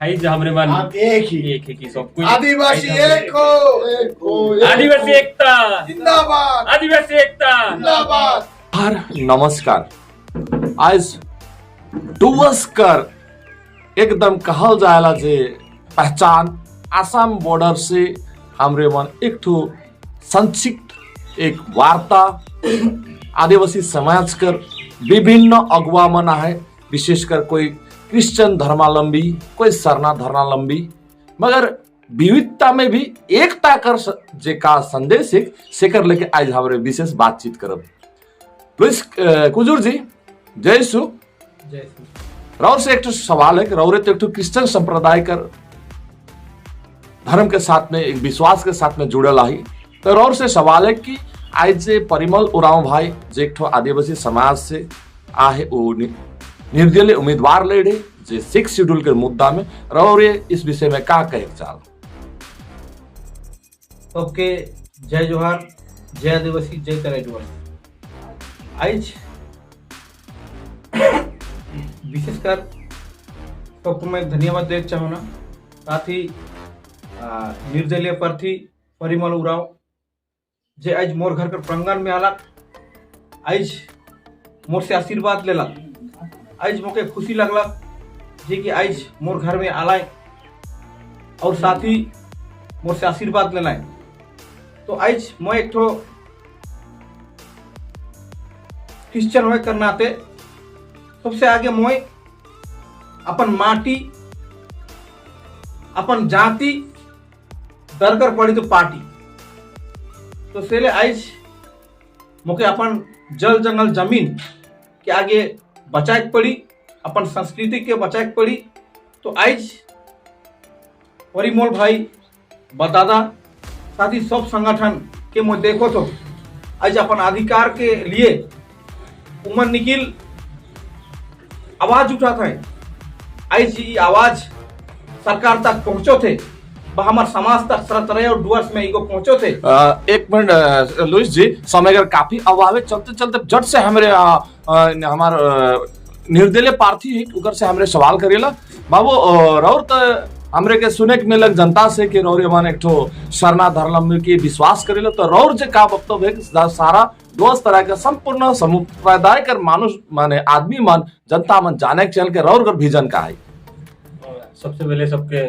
आइज हमरे मन आप एक ही। एक ही की सब कुछ। आदिवासी आइज हमरे एक हो। एक हो, एक आदिवासी हो। एकता जिंदाबाद। आदिवासी एकता। जिंदाबाद। फार नमस्कार। आज डुवस्कर एकदम कहल जाएला जे पहचान आसाम बॉर्डर से हमरे मन एक ठो संक्षिप्त एक वार्ता आदिवासी समाज कर विभिन्न अगुवा मन है, विशेषकर कोई क्रिश्चियन धर्मावलंबी, कोई सरना धर्मावलंबी, मगर विविधता में भी एकता कर जे का संदेश एक सेकर लेके आज हमरे विशेष बातचीत करब। लुइस कुजूर जी, जय सु। जय श्री। रौर से एक ठो सवाल है कि रौरे तो एक ठो क्रिश्चियन संप्रदाय कर धर्म के साथ में, एक विश्वास के साथ में जुड़ल आई, तो रौर से सवाल है कि आज जे परिमल उरांव भाई जे एक ठो आदिवासी समाज से आहे, वो निर्दलीय उम्मीदवार लड़े जे सिक्स शेड्यूल के मुद्दा में, रौरे इस विषय में का कहे चाल? सबके जय जोहार, जय आदिवासी, जय तराई डुअर्स। आज विशेषकर सबको मैं धन्यवाद देना चाहूँगा, साथ ही निर्दलीय प्रार्थी परिमल उरांव जे आज मोर घर के प्रांगण में आलक, आज मोर से आशीर्वाद लेलक। आज मोके खुशी लगलक जे कि आज मोर घर में आलाय और साथ ही मोर से आशीर्वाद लेलाय। तो आज मैं एक ठो क्रिश्चियन होए कर नाते सबसे आगे मोय अपन माटी, अपन जाति, दरकार पड़ी तो पार्टी। तो सेले आज मोके अपन जल, जंगल, जमीन के आगे बचाए के पड़ी, अपन संस्कृति के बचाए के पड़ी। तो आज परिमल भाई बतादा, साथ ही सब संगठन के मैं देखो तो आज अपन अधिकार के लिए उमन निकिल आवाज उठाता है। आज ये आवाज सरकार तक पहुंचो थे, हमार समाज तक सरतरे और डुअर्स में इगो पहुंचो थे। एक मिनट लुइस जी, समय का काफी अभाव है, चलते चलते झट से हमरे हमार निर्दलीय प्रार्थी है, उकर से हमरे सवाल करेला। बाबू, रौर त हमरे के सुने के मिलक जनता से कि रौर मन एक ठो सरना धर्म के विश्वास करेला, तो रौर जे का वक्तव्य है कि सारा दोस्त तरह के संपूर्ण समुदाय कर मानुष माने आदमी मन, जनता मन जाने के चल के रौर कर विजन का है? सबसे पहले सबके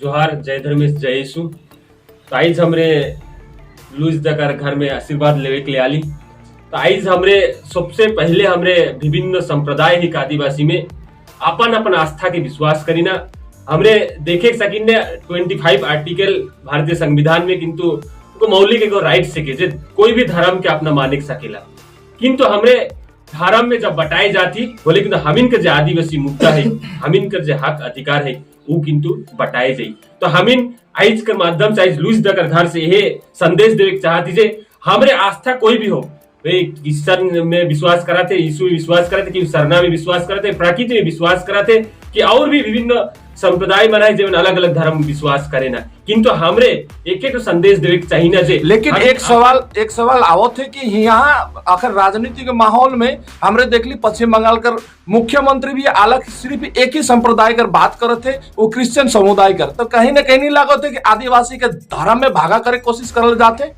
जोहार, जय धर्मेश, जय यीशु। तो आइज हमरे लुइस दकर घर में आशीर्वाद लेवे के लिए आली। तो आइज हमरे सबसे पहले हमरे विभिन्न संप्रदाय ही आदिवासी में अपन अपन आस्था के विश्वास करीना। हमरे देखे सकिन ने 25 आर्टिकल भारतीय संविधान में, किंतु को मौलिक एगो राइट सके जे कोई भी धर्म के अपना माने सकेला, किंतु हमरे धर्म में जब बटाई जाती बोले, किंतु हमिन के जो आदिवासी मुद्दा है, हमिन के जो हक अधिकार है, वो किंतु बटाए जाई। तो हमिन आइज के माध्यम से आइज लुइस दकर घर से ये संदेश देवे के चाहती जे हमरे आस्था कोई भी हो, वे क्रिश्चियन में विश्वास कराते, यीशु में विश्वास कराते, कि सरना में विश्वास कराते, प्रकृति में विश्वास कराते, कि और भी विभिन्न संप्रदाय बनाए जेवन अलग अलग धर्म में विश्वास करे ना, किंतु हमरे एक एक संदेश देवे के चाहिए ना जे लेकिन एक सवाल आवत है कि यहाँ आखिर राजनीति के माहौल में हमरे देखली पश्चिम बंगाल कर मुख्यमंत्री भी अलग सिर्फ एक ही संप्रदाय कर बात करत थे, वो क्रिश्चियन समुदाय कर, तो कहीं ना कहीं नहीं लागत है कि आदिवासी के धर्म में भागा करे कोशिश करल जाते?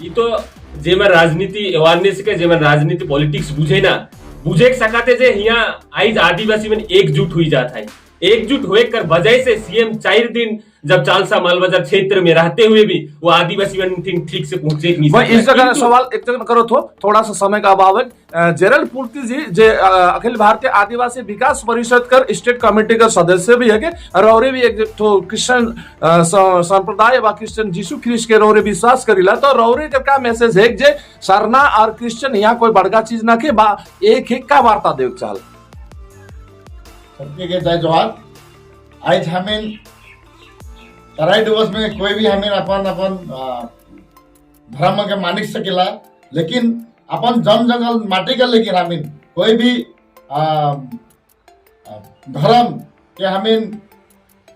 ये तो जेमा राजनीति अवेयरनेस के, जेमा राजनीति पॉलिटिक्स बुझे ना, बुझे के सकाते जे हिया आइज आदिवासी में एकजुट हुई जाता है। एकजुट हुए कर वजह से सीएम 4 दिन जब चालसा मालबाजार क्षेत्र में रहते हुए भी वो आदिवासी मन ठीक ठीक से पहुंचे नहीं मैं इस सका। जगह सवाल एक जगह करो तो थोड़ा सा समय का अभाव है। जेरल पूर्ति जी जे अखिल भारतीय आदिवासी विकास परिषद कर स्टेट कमेटी का सदस्य भी है के रौरे भी एक तो क्रिश्चियन संप्रदाय व क्रिश्चियन जीशु ख्रिस्ट के रौरे विश्वास करीला, तो रौरे के का मैसेज है जे सरना और क्रिश्चियन यहाँ कोई बड़का चीज ना के बा एक ही का वार्ता देव चाल? सबके के जय जोहार। आज हमें तराई दिवस में कोई भी हमें अपन अपन धर्म के मानिक सकेला, लेकिन अपन जन, जंगल, माटी का, लेकिन हमें कोई भी धर्म के हमें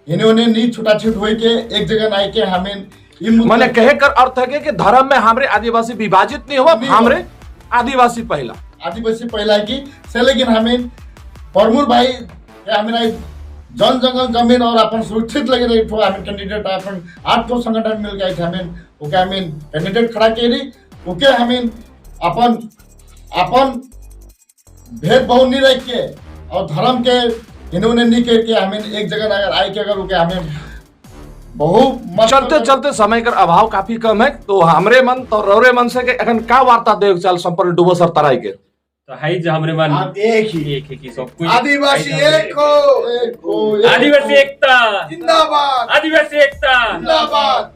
इन्हें उन्हें नहीं छुटा छूट हुई के एक जगह नहीं के हमें ई मुद्दा- माने कहे कर अर्थ है कि धर्म में हमरे आदिवासी विभाजित नहीं हुआ। नहीं हुआ। हमरे आदिवासी पहला। आदिवासी पहला की से, लेकिन हमें परमुर भाई के हमें आज जल जंगल जमीन और अपन सुरक्षित लगे एक ठो हमें कैंडिडेट अपन 8 ठो संगठन मिल गए थे, हमें ओके हमें कैंडिडेट खड़ा करी, ओके हमें अपन अपन भेदभाव नहीं रख के और धर्म के इन्होंने नहीं कह के हमें एक जगह अगर आए के अगर ओके हमें बहु मत चलते चलते समय कर अभाव काफी कम है, तो हमरे मन तो रौरे मन से के एखन का वार्ता देव चाल संपूर्ण डुबस और तराई के? तो हाई जो हमरे मन आप एक ही एक ही सब कुछ। आदिवासी एक हो। एक हो, एक आदिवासी हो। एकता जिंदाबाद। आदिवासी एकता जिंदाबाद।